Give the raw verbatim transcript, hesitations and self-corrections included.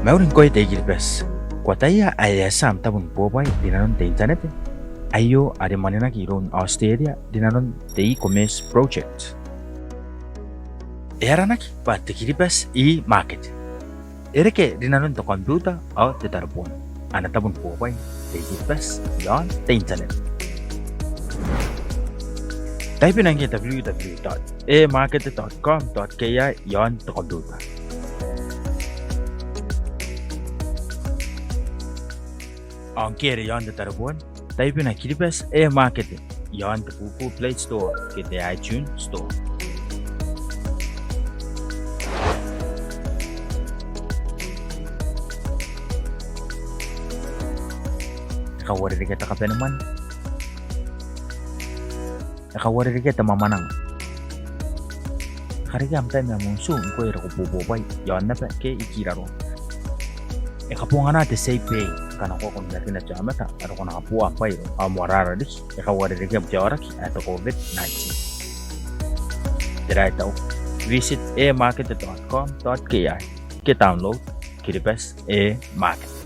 Mauri ngkoe te I-Kiribati. Ko ataia ae e a tia am tabo ni bobwai rinanon te internet? Aio are mwanenaaki iroun Australia rinanon te e-commerce project. E aranaki bwa te Kiribati e-market. E reke rinanon te computer ao te tareboon ana tabo ni bobwai te I-Kiribati iaon te internet. Taibina ngkai w w w dot e market dot com dot k i iaon te computer. Ao ngke e reke iaon te tareboon, taibina Kiribati e-market iaon te Google Play Store ke te iTunes Store. E kauarerekea te kabanemwane. E kauarerekea te mwamwananga. E karekea am tai ma am utu ngkoe are ko bobobwai iaon aba ke i kiraroa. E kabongana te tia i bwai ngkana ko a kona n rinanon te aomata are ko na kabooa am bwai irouna ao moarara riki e kauarerekea te aoraki ae te COVID nineteen. Tera ae tau? Visit e market dot com dot k i ke download Kiribati e-market.